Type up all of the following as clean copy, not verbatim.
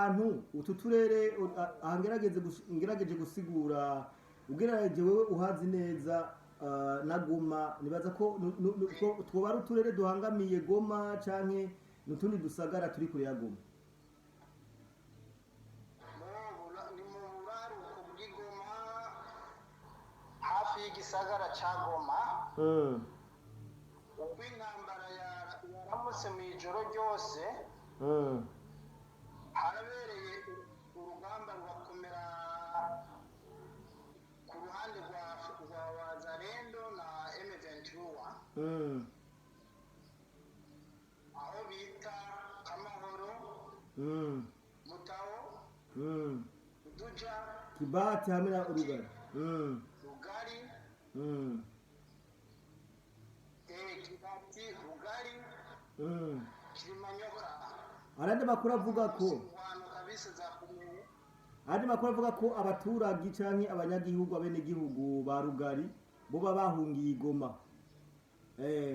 Hantu utu turere aha ngerageje gusigura ugerageje wewe uhazi neza na Goma, nibaza ko twoba ari uturere duhangamiye Goma canke n'utundi dusagara turi kure ya Goma. Ni mu buraruko bw'Igoma, hafi y'igisagara ca Goma. Ubwo intambara yaramutse mu ijoro ryose, harabereye urugamba rurakomera ku ruhande rwa Wazalendo na M23, aho bita Kamahoro, Mutaho, Duja, Kibati hamwe na Rugari. Rugari, Kibati, Rugari, Kilimanyoka. Arandi makuru avuga ko Ingwano kabisa zakomeye. Andi makuru avuga ko abaturage canke abanyagihugu, abenegihugu ba Rugari boba bahungiye i Goma.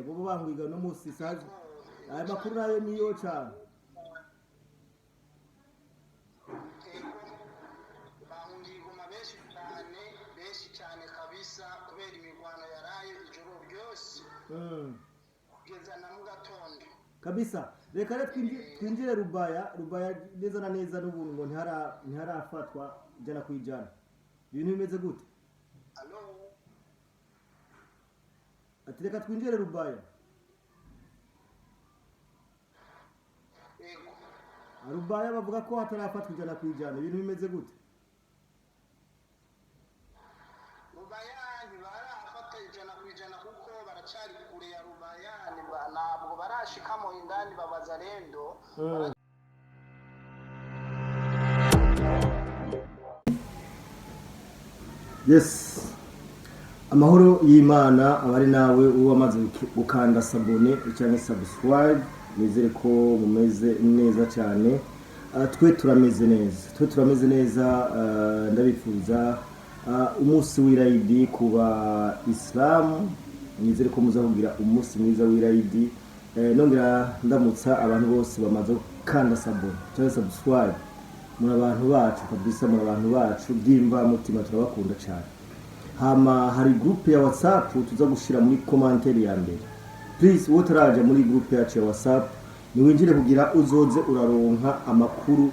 Boba bahungiye no musi sazi. Aya makuru nayo niyo cane. Ego, bahungiye i Goma benshi cyane, benshi cyane kabisa, kubera imirwano yaraye ijoro ryose kugeza na mu gatondo. Kabisa. Reka rero twinjire Rubaya, Rubaya neza na neza n'ubuntu ngo ntiharafatwa 100%. Ibintu bimeze gute? Allô? Ati reka twinjire Rubaya. Ego. Rubaya bavuga ko hatarafatwa 100%. Ibintu bimeze gute? Rubaya ntibarafata 100% kuko baracari kure ya Rubaya, ntabwo barashikamo indani babazarendo. Yes. Amahoro y'Imana abari nawe uwo wamaze gukanda s'abonner cyangwa subscribe, nizere ko mumeze neza cyane. Twe turameze neza, twe turameze neza. Ndabifuza umunsi w'irayidi kuba Islam, nizere ko muza kugira umunsi mwiza w'irayidi. Nongera ndamutsa abantu bose bamaze gukanda s'abonner cyangwa subscribe. Muri abantu bacu kabisa, muri abantu bacu byimva mutima, turabakunda cyane. Hama hari groupe ya WhatsApp tuza gushira muri commentaire ya mbere. Please, wowe utaraja muri groupe yacu ya WhatsApp, niwinjire kugira uzoze uraronka amakuru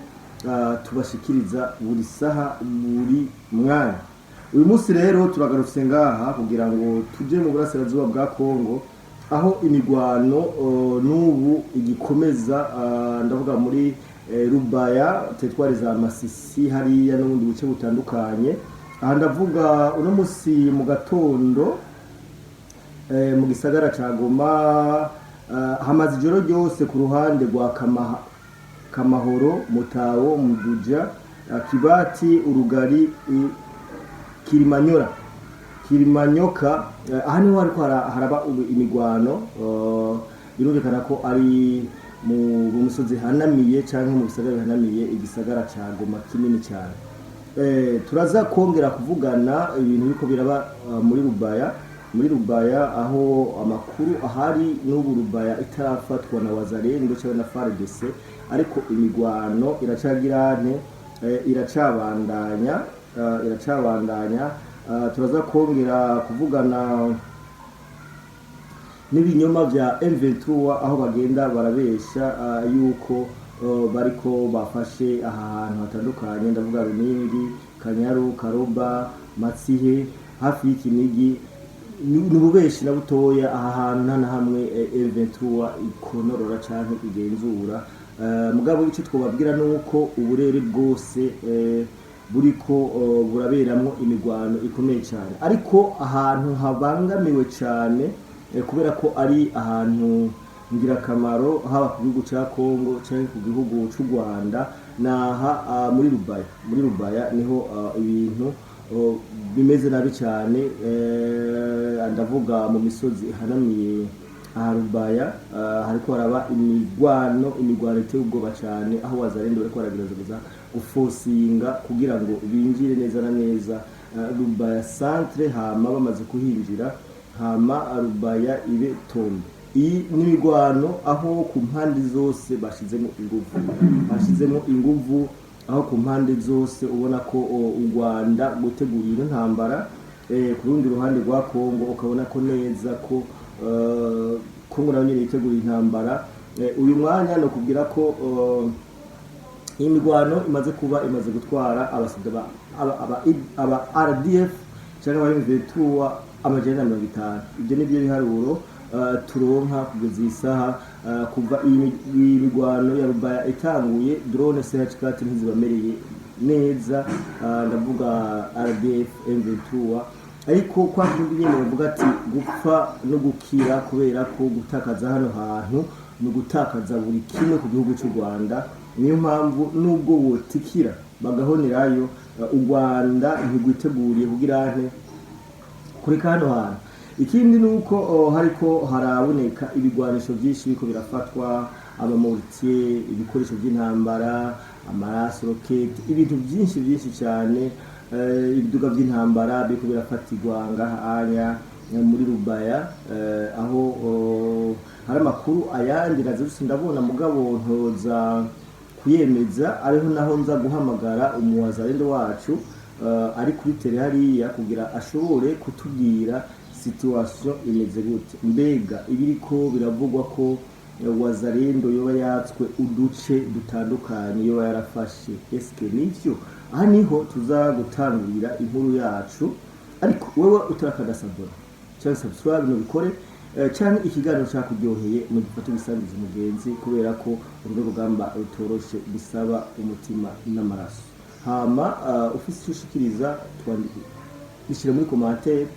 tubashikiriza buri saha, buri mwanya. Uyu munsi rero turagarutse ngaha kugira ngo tuje mu burasirazuba bwa Kongo, aho imigwano n'ubu igikomeza, ndavuga muri Rubaya, teritwari za Masisi hariya n'ubundi buce butandukanye. Aha ndavuga uno musi mu gatondo, mu gisagara ca Goma, hamaze ijoro ryose ku ruhande rwa Kamahoro, Mutawo, Muduja, Kibati, Urugari, Kirimanyora, Kirimanyoka. Aha niho hariko haraba ubu imigwano. Birumvikana ko ari mu misozi ihanamiye canke mu bisagara bihanamiye igisagara ca Goma kinini cyane. Turaza kongera kuvugana ibintu biriko biraba muri Rubaya, muri Rubaya aho amakuru ahari n'ubu Rubaya itarafatwa na Wazalendo cyangwa na FARDC, ariko imigwano iracagirante, iracabandanya, iracabandanya. Turaza kongera kuvugana n'ibinyoma vya M23, aho bagenda barabesha yuko bariko bafashe aha hantu hatandukanye, ndavuga Runingi, Kanyaru, Karoba, Matsihe, hafi y'Ikinigi. Ni ububeshi na butoya. Aha hantu nta na hamwe M23 ikonorora canke igenzura. Mugabo ico twobabwira nuko uburere bwose buriko buraberamwo imigwano ikomeye cyane, ariko ahantu habangamiwe cyane, kubera ko ari ahantu ngirakamaro haba ku gihugu ca Kongo canke ku gihugu c'u Rwanda, naha muri Rubaya. Muri Rubaya niho ibintu bimeze nabi cyane. Ndavuga mu misozi ihanamiye aha Rubaya, hariko haraba imigwano, imigwano iteye ubwoba cyane, aho Wazalendo bariko baragerageza gufosinga kugira ngo binjire neza na neza Rubaya centre. Hama bamaze kuhinjira, hama Rubaya ibe tombe. Iyi ni imigwano aho ku mpande zose bashizemo inguvu, bashizemo inguvu. Aho ku mpande zose ubona ko u Rwanda gutegura ino ntambara, ku rundi ruhande rwa Kongo ukabona ko neza ko Kongo nayo nyene yitegura intambara. Uyu mwanya no kubwira ko iyi mirwano imaze kuba, imaze gutwara abasoda aba RDF cyangwa aba M23 150. Ibyo ni byo biharuro turonka kugeza iyi saha. Kuva iyi mirwano ya Rubaya itanguye, drone CH4 ntizibamereye neza, ndavuga RDF M23. Ariko kwa kundi nyene bavuga ati gupfa no gukira, kubera ko gutakaza hano hantu ni ugutakaza buri kimwe ku gihugu cy'u Rwanda. Niyo mpamvu nubwo botikira bagahonerayo, u Rwanda ntigwiteguriye kugira nte kureka hano hantu. Ikindi ni uko hariko haraboneka ibigwanisho byinshi biriko birafatwa, ama mortier, ibikoresho by'intambara, ama lance-roquettes, ibintu byinshi byinshi cyane, ibiduga by'intambara biriko birafatirwa ngaha anya muri Rubaya, aho hari amakuru ayandi nazirutse ndabona, mugabo ntoza kuyemeza. Ariho naho nza guhamagara umuwazalendo wacu ari kuri terrain hariya kugira ashobore kutubwira situation imeze gute. Mbega ibiriko biravugwa ko Wazalendo yoba yatswe uduce dutandukanye, yoba yarafashe, eske nivyo? Aha niho tuza gutangurira inkuru yacu. Ariko wewe utarakanda s'abonner cyangwa subscribe, nubikore, canke ikiganiro cakuryoheye mugifate ugisangize umugenzi, kubera ko urwo rugamba rutoroshe, bisaba umutima n'amaraso. Hama ufise icyo ushikiriza, twandike, bishyire muri commentaire,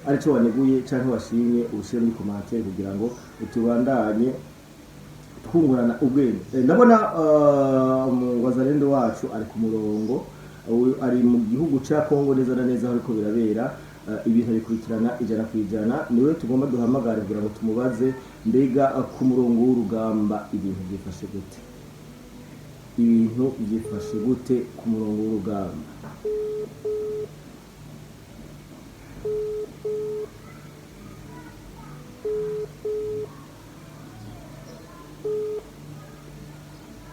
aricyo waneguye canke washimye, ubishyire muri commentaire kugira ngo tubandanye twungurana ubwenge. Ndabona umuwazalendo wacu ari ku murongo. Uyu ari mu gihugu ca Kongo neza na neza aho ariko birabera, ibintu bikurikirana 100%. Niwe tugomba duhamagare kugira ngo tumubaze mbega ku murongo w'urugamba ibintu byifashe gute, ibintu byifashe gute ku murongo w'urugamba.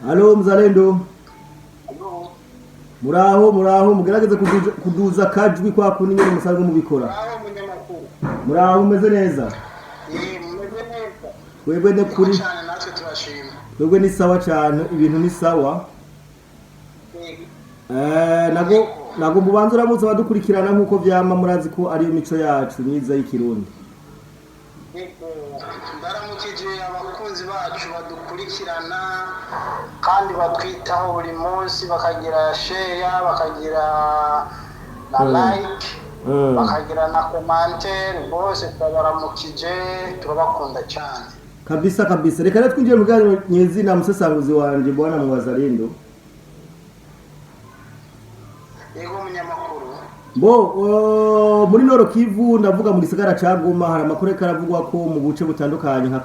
Halo mzalendo. Halo. Muraho, muraho. Mugerageze kuduza kajwi kwa kundi nyene musanzwe mubikora. Muraho munyamakuru. Muraho, mumeze neza? Mumeze neza? Twebwe ne kuri Cyane, natwe turashima. Twebwe ni sawa cyane, ibintu ni sawa. Nago mubanza uramutse abadukurikirana nk'uko vyama, murazi ko ariyo mico yacu myiza y'ikirundi. Yego, ndaramukije abakunzi bacu badukurikirana kandi batwitaho buri munsi, bakagira share, bakagira na like, bakagira na commentaire. Bose turabaramukije, turabakunda cyane. Kabisa kabisa. Reka rero twinjire mu kiganiro nyezina, musesanguzi wanje, bwana Mwazalendo. Yego munyamakuru. Bo muri Nord Kivu, ndavuga mu gisagara ca Goma, hari amakuru ariko aravugwa ko mu buce butandukanye nka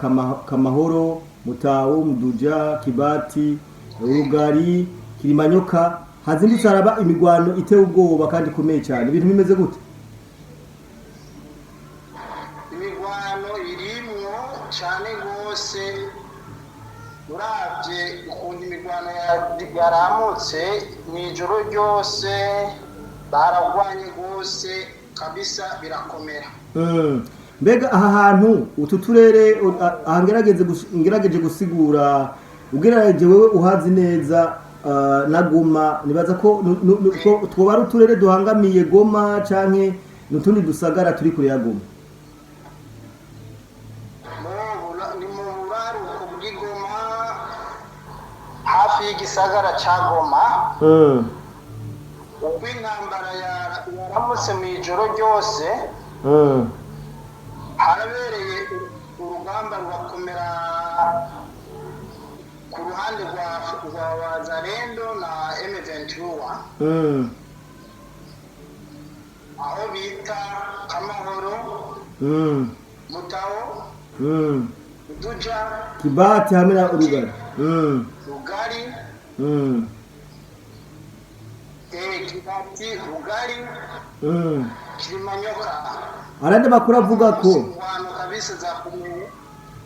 Kamahoro, Mutawo, Muduja, Kibati, Rugari, Kilimanyoka hazindutse haraba imigwano iteye ubwoba kandi ikomeye cyane. Ibintu bimeze gute? Imigwano irimwo cyane rwose. Uravye ukuntu imigwano yaramutse mw'ijoro ryose, baragwanye rwose kabisa, birakomera. Mbega aha hantu utu turere aha ngerageje gusigura, ugerageje wewe uhazi neza, na Goma, nibaza ko twoba ari uturere duhangamiye Goma canke n'utundi dusagara turi kure ya Goma? Ni mu buraruko bw'Igoma, hafi y'igisagara ca Goma. Ubwo intambara yaramutse mw'ijoro ryose, harabereye urugamba rurakomera ku ruhande rwa Wazalendo na M23, aho bita Kamahoro, Mutaho, Duja, Kibati hamwe na Rugari. Rugari, Kibati, Rugari, Kilimanyoka. Arandi makuru avuga ko Ingwano kabisa zakomeye.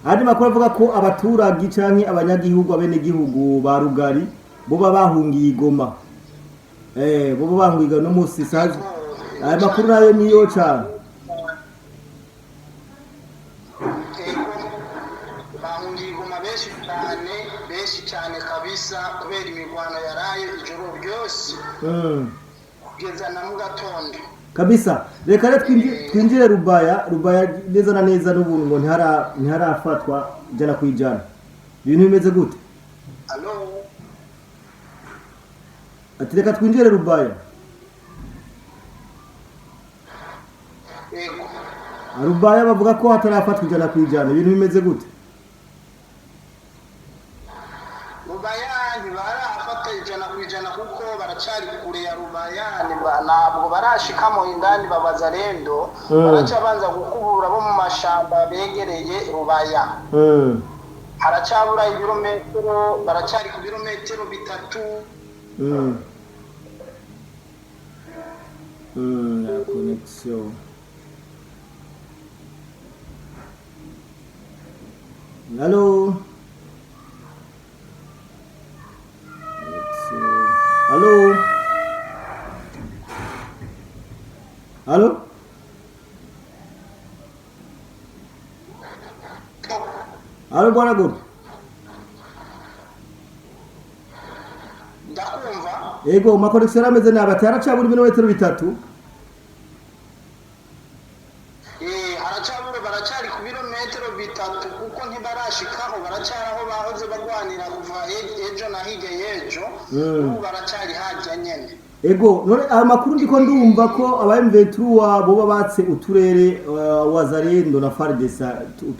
Andi makuru avuga ko abaturage canke abanyagihugu, abenegihugu ba Rugari boba bahungiye i Goma. Bobo bahungiye no munsi sazi. Aya makuru nayo niyo cyane. Ego, bahungiye Goma benshi cyane, benshi cyane kabisa, kubera imirwano yaraye ijoro ryose kugeza na mu gatondo. Kabisa, reka rero twinjire Rubaya. Rubaya neza na neza n'ubuntu ngo ntiharafatwa 100%. Ibintu bimeze gute? Allô? Ati reka twinjire Rubaya. Ego. Rubaya bavuga ko hatarafatwa 100%. Ibintu bimeze gute? Rubaya ntibarafata 100% kuko baracari kure ya Rubaya, ntabwo barashikamo indani babazarendo. Baracabanza gukubura bo mu mashamba begereye Rubaya. Haracabura ibirometero, baracari ku birometero 3. La connexion. Allô? Connexion. Allô? Allô? Allô, bwana Gopi? Ndakumva. Ego, ma connexion arameze nabi, ati haracabura ibirometero 3. Haracabura, baracari ku birometero 3 kuko ntibarashikaho, baracari aho bahoze bagwanira kuva ejo na hirya y'ejo. Ubu baracari harya nyene. Ego, none aya makuru ndiko ndumva ko aba M23 boba batse uturere Wazalendo na FARDC,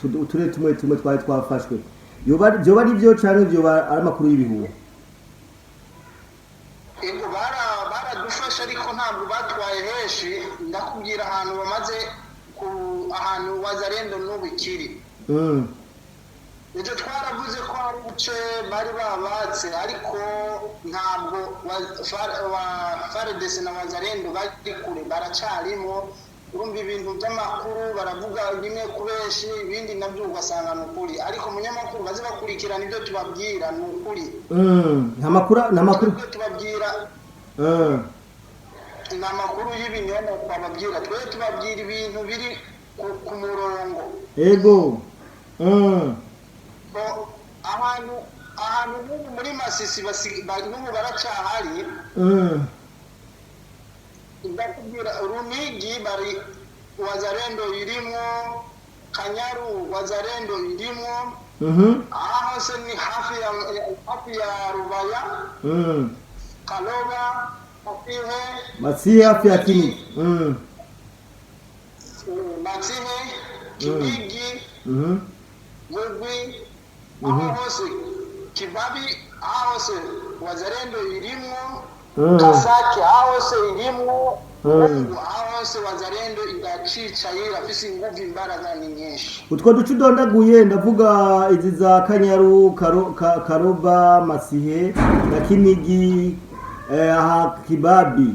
uturere tumwe tumwe twari twafashwe. Yoba vyoba ari vyo canke vyoba ari amakuru y'ibihuha? Ego, baradufashe ariko ntabwo batwaye henshi. Ndakubwira ahantu bamaze ku ahantu Wazalendo n'ubu ikiri. Ejo twaravuze ko hari ubuce bari babatse, ariko ntabwo wa FARDC na Wazalendo bari kure, baracarimo. Urumva ibintu by'amakuru baravuga bimwe ku benshi, ibindi nabyo ugasanga ni ukuri, ariko umunyamakuru baze bakurikirana ibyo tubabwira ni ukuri. Nta makuru, nta makuru. Twebwe tubabwira ni amakuru y'ibinyoma twababwira, twe tubabwira ibintu biri ku murongo. Ego. Bo, ahantu n'ubu muri Masisi n'ubu baracahari. Ndakubwira Runigi bari Wazalendo irimo, Kanyaru Wazalendo irimo. Aha hose ni hafi ya Rubaya. Kaloba, Masihe. Masihe hafi ya Kinigi. Masihe, Kinigi, Mugwi, aho hose Kibabi, aho hose Wazalendo irimwo. Kasake, aho hose irimwo. Aho hose Wazalendo iracicaye, irafise inguvu, imbaraga ni nyinshi. Utwo duce udondaguye, ndavuga izi za Kanyaru, Karoba, Masihe na Kinigi, aha Kibabi,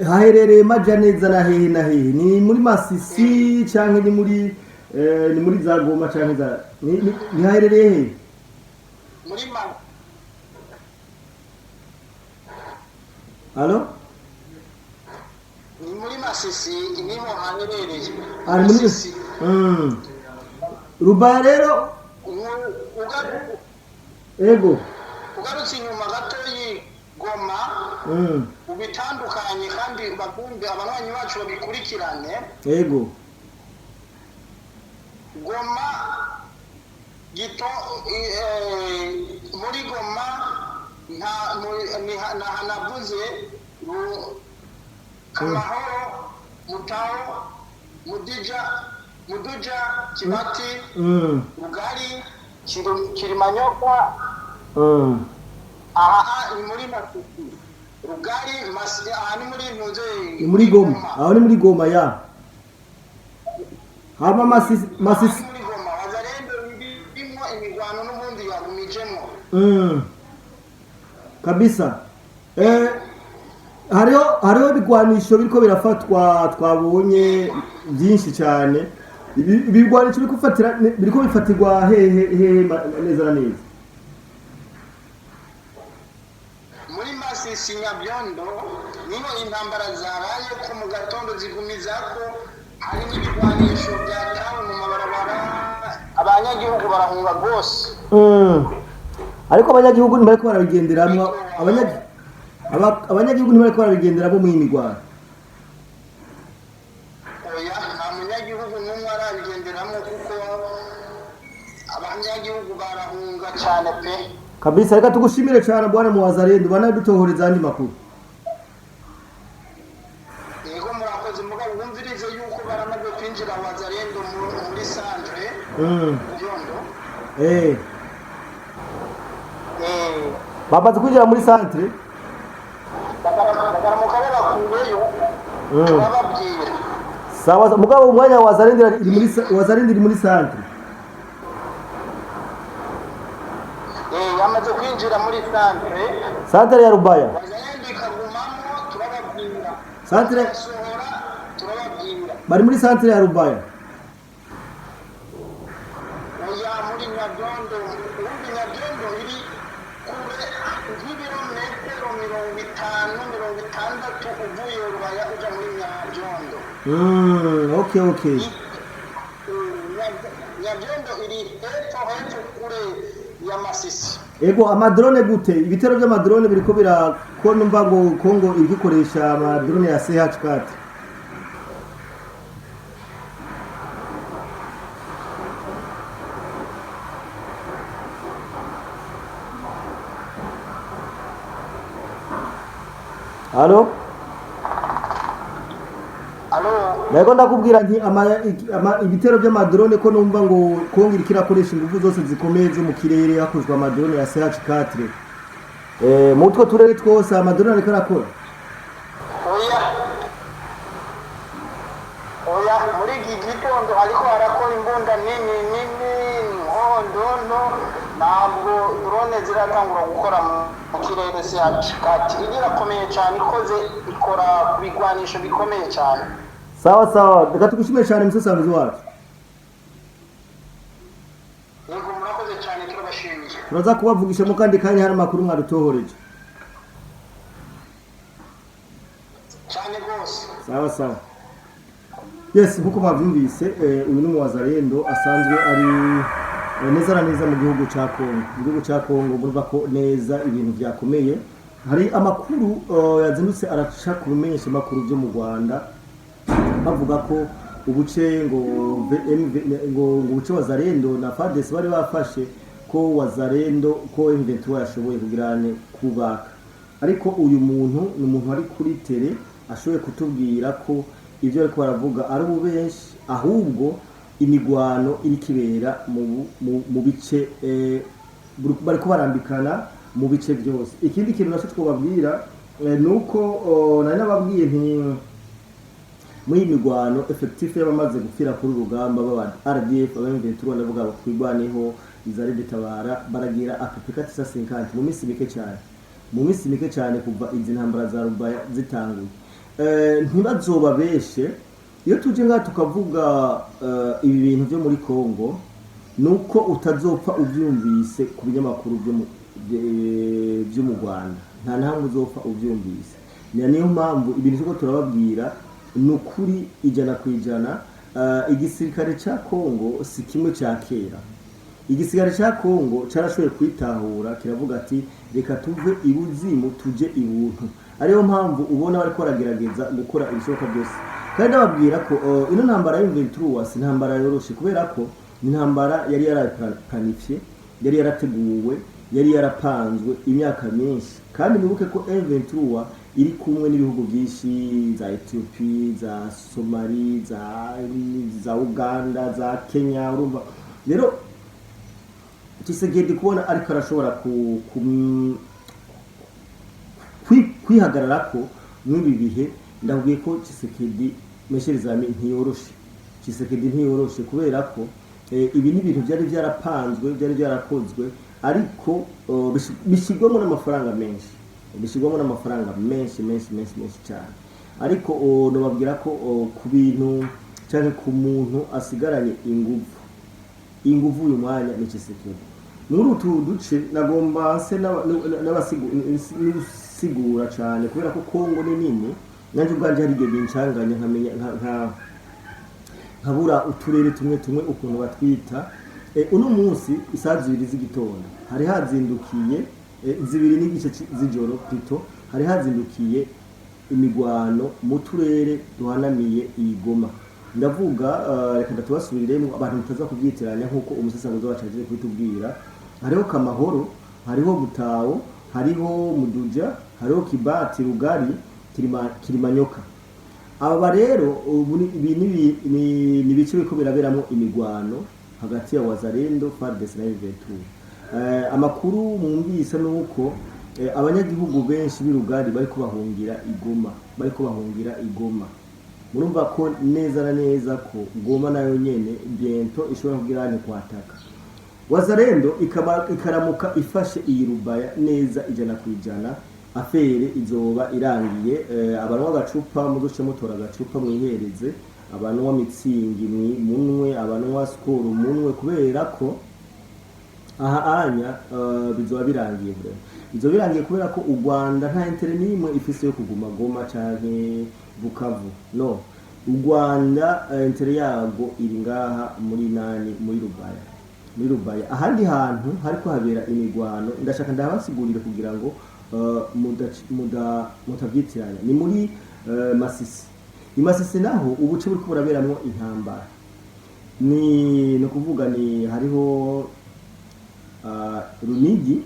haherereye maja neza na hehe na hehe? Ni muri Masisi canke ni muri za Goma canke za ni haherereye hehe? Muri ma Allô? Ni muri Masisi niho haherereye. Ari muri Masisi. Rubaya rero. Ego. Ugarutse inyuma gatoyi Goma, ubitandukanye kandi bakumve, abanywanyi bacu babikurikirane. Ego. Goma gito, muri Goma nta ni nahanavuze Kamahoro, Mutao, Mudija, Muduja, Kibati, Rugari, Kirimanyoka. Aha ni muri Masisi. Rugari, Masisi, aha ni muri Ntuze. Ni muri Goma, aho ni muri Goma ya hama Masisi, Masisi. Aha ni muri Goma. Wazalendo irimo imigwano n'ubundi yagumijemo. Kabisa. Hariho ibigwanisho biriko birafatwa twabonye byinshi cyane. Ibigwanisho biriko bifatirwa hehe hehe neza na neza? Muri Masisi. Masisi, Nyabyondo niho intambara zabaye ko mu gatondo zigumizako. Hari n'ibigwanisho byatawe mu mabarabara, abanyagihugu barahunga rwose. Ariko abanyagihugu ntibariko barabigenderamwo, abanyagihugu ntibariko barabigenderamo mu migwano. Oya, nta munyagihugu n'umwe arabigenderamo kuko abanyagihugu barahunga cyane pe. Kabisa, reka tugushimire cyane bwana Muwazarendo, banadutohoreza andi makuru. Yego, murakoze. Mugabo wumvirize yuko baramaze kwinjira Wazarendo muri centre Byondo. Bamaze kwinjira muri centre. Bagaramuka babakuyeyo, turababwira. Sawa, mugabo umwanya Wazarendo iri muri Wazarendo iri muri centre. Yamaze kwinjira muri centre. Centre ya Rubaya. Wazarendo ikagumamo, turababwira. Centre Basohora, turababwira. Bari muri centre ya Rubaya. Oya, muri Nyabyondo. Ubundi Nyabyondo iri kure nk'ibirometero 50, 60 uvuye Rubaya uja muri Nyabyondo. Okay. Nyabyondo iri hepfo hepfo kure ya Masisi. Ego, amadrone gute? Ibitero by'amadrone biriko ko numva ngo Kongo iri gukoresha amadrone ya CH4. Allo? Allo? Nego ndakubwira nti ibitero by'amadrone ko numva ngo Kongo iriko irakoresha ingufu zose zikomeye zo mu kirere hakozwe amadrone ya CH4. Mu two turere twose amadrone ariko arakora. Oya, oya, muri iki gitondo ariko harakora imbunda nini nini, nkondo nto. Ntabwo drone ziratangura gukora mu kirere. CH4 irakomeye cyane, ikoze ikora ku bigwanisho bikomeye cyane. Sawa sawa, reka tugushimire cyane musesanguzi wacu. Yego, murakoze cyane, turabashimiye. Turaza kubavugisha mu kandi kanya hari amakuru mwadutohoreje. Cyane rwose. Sawa sawa. Yes, nkuko mwabyumvise, uyu ni umuwazarendo asanzwe ari neza na neza mu gihugu ca Kongo. Mu gihugu ca Kongo murumva ko neza ibintu byakomeye. Hari amakuru yazindutse araca ku bimenyesha makuru byo mu Rwanda bavuga ko ubuce ngo MV ngo ubuce Wazarendo na FARDC bari bafashe, ko Wazarendo, ko M23 yashoboye kugirane kubaka. Ariko uyu muntu ni umuntu ari kuri tele ashoboye kutubwira ko ibyo ariko baravuga ari ububenshi, ahubwo imigwano iri kibera mu bice bariko barambikana mu bice byose. Ikindi kintu nacyo twobabwira nuko nari nababwiye nti muri iyi migwano effectif y'abamaze gupfira kuri urugamba baba RDF, aba M23, ndavuga abo twigwaneho, izari dutabara, baragira apepeka 50 mu minsi mike cyane, mu minsi mike cyane kuva izi ntambara za Rubaya zitanguye. Ntibazobabeshe iyo tuje ngaha tukavuga ibi bintu byo muri Kongo, nuko utazopfa ubyumvise ku binyamakuru byo mu Rwanda, nta ntamwe uzopfa ubyumvise. Niyo mpamvu ibintu turiko turababwira ni ukuri 100%. Igisirikare ca Kongo si kimwe ca kera. Igisirikare ca Kongo carashoboye kwitahura, kiravuga ati reka tuve ibuzimu tuje ibuntu. Ariyo mpamvu ubona bariko baragerageza gukora ibishoboka byose. Kandi ndababwira ko ino ntambara ya M23 si intambara yoroshe, kubera ko ni intambara yari yaraplanifiye, yari yarateguwe, yari yarapanzwe imyaka myinshi. Kandi mwibuke ko M23 iri kumwe n'ibihugu byinshi, za Ethiopia, za Somali, za Uganda, za Kenya. Urumva rero Tshisekedi kubona ariko arashobora kwihagararako mw'ibi bihe, ndabwiye ko Tshisekedi mesherezami ntiyoroshe. Tshisekedi ntiyoroshe kubera ko ibi ni ibintu byari byarapanzwe, byari byarakozwe, ariko bishyirwamo n'amafaranga menshi, bishyirwamo n'amafaranga menshi menshi menshi menshi cyane. Ariko nababwira ko ku bintu cyangwa ku muntu asigaranye inguvu uyu mwanya ni Tshisekedi. Muri utu duce nagomba nse gusigura cyane kubera ko Kongo ni nini. Nanjye ubwanjye hari igihe bincanganya, nkamenya nkabura uturere tumwe tumwe ukuntu batwita. Uno munsi isaha 2 z'igitondo hari hazindukiye, 2:30 z'ijoro plutôt, hari hazindukiye imigwano mu turere duhanamiye iyi Goma. Ndavuga, reka ndatubasubiriremo abantu mutaza kubyitiranya, nk'uko umusesanguzi wacu agiye kubitubwira. Hariho Kamahoro, hariho Butawo, hariho Muduja, hariho Kibati, Rugari, Kirimanyoka. Aba rero ubu ibi ni ibice biriko biraberamo imigwano hagati ya Wazalendo, FARDC na M23. Amakuru mwumvise nuko abanyagihugu benshi b'Irugari bariko bahungira igoma, bariko bahungira igoma. Murumva ko neza na neza ko Goma nayo nyene bientôt ishobora kugira ni kwataka Wazalendo, ikaba ikaramuka ifashe iyi Rubaya neza 100%, affaire izoba irangiye. Abanwa agacupa muduce mutora agacupa mwihereze, abanwa Mützig munwe, abanwa Skol munwe, kubera ko aha anya bizoba birangiye vraiment. Bizoba birangiye kubera ko u Rwanda nta intérêt n'imwe ifise yo kuguma Goma canke Bukavu. No u Rwanda, intérêt yarwo iri ngaha muri nani, muri Rubaya, muri Rubaya. Ahandi hantu hariko habera imigwano, ndashaka ndahabasigurire kugira ngo mutavyitiranya, ni muri Masisi. I Masisi naho ubuce buriko buraberamwo intambara ni ukuvuga ni hariho Runigi,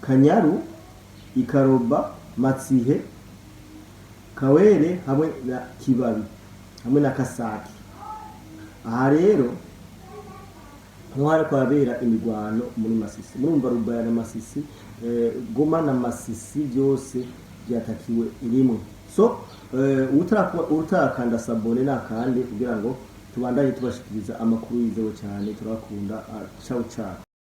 Kanyaru, Ikaroba, Matsihe, Kawere hamwe na Kibabi hamwe na Kasaki. Aha rero niho hariko harabera imigwano muri Masisi. Murumva Rubaya na Masisi, Goma na Masisi byose byatakiwe rimwe. So utarakanda s'abonner nakande kugira ngo tubandanye tubashikiriza amakuru yizewe cyane. Turabakunda. Ciao ciao.